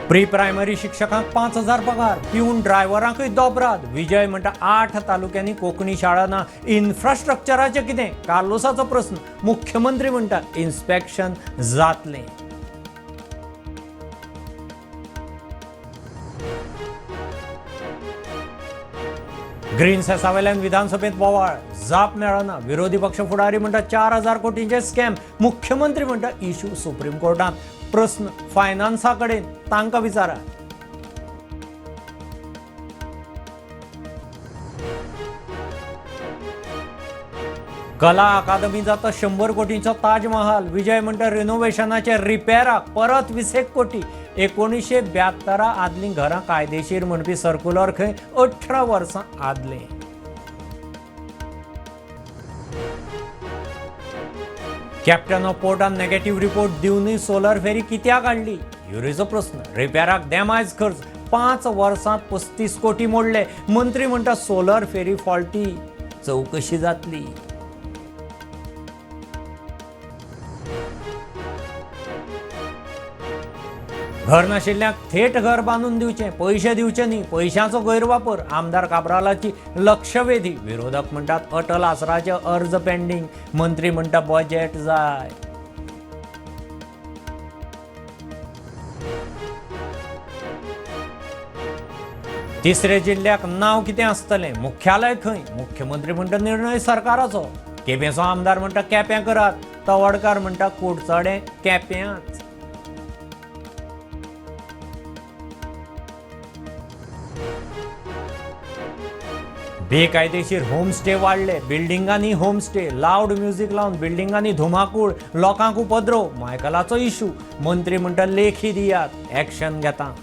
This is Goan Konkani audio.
प्री प्रायमरी शिक्षकांक 5,000 पगार, पिवन ड्रायव्हरांकय दोबराद. विजय म्हणटा 8 तालुक्यांनी कोंकणी शाळा ना, इन्फ्रास्ट्रक्चराचें कितें? कार्लोसाचो प्रस्न. मुख्यमंत्री म्हणटा इन्स्पेक्शन जातलें. ग्रीन सेसावेल्यान विधानसभेत बोवाळ, जाप मेळना. विरोधी पक्ष फुडारी म्हणटा 4,000 कोटींचे स्कॅम. मुख्यमंत्री म्हणटा इशू सुप्रीम कोर्टात, प्रस्न फायनान्सा कडेन, तांकां विचारा. कला अकादमी जाता 100 कोटींचो ताजमहाल. विजय म्हणटा रिनोव्हेशनाचे रिपेराक परत 20 कोटी. 1972 आदलीं घरां कायदेशीर म्हणपी सर्कुलर खंय 18 वर्सां आदलें. कॅप्टन ऑफ पोर्टान नेगेटिव्ह रिपोर्ट दिवनूय सोलर फेरी कित्याक हाडली? युरीचो प्रस्न. रिपेराक देमायज खर्च, 5 वर्सांत 35 कोटी मोडले. मंत्री म्हणटा सोलर फेरी फॉल्टी, चवकशी जातली. घर नाशिल्ल्यांक थेट घर बांदून दिवचें, पयशे दिवचे न्ही, पयशांचो गैरवापर. आमदार काब्रालाची लक्षवेधी. विरोधक म्हणटात अटल आसराचे अर्ज पेंडींग. मंत्री म्हणटा बजेट जाय. तिसरे जिल्ल्याक नांव कितें आसतलें, मुख्यालय खंय? मुख्यमंत्री म्हणटा निर्णय सरकाराचो. केपेंचो आमदार म्हणटा केप्यां करात, तवडकार म्हणटा कुडचडें केप्यांच. बेकायदेशीर होमस्टे वाडले, बिल्डिंगांनी होमस्टे, लावड म्युझिक लावन बिल्डिंगांनी धुमाकूळ, लोकांक उपद्रव. मायकलाचो इशू. मंत्री म्हणटा लेखी दियात, एक्शन घेता.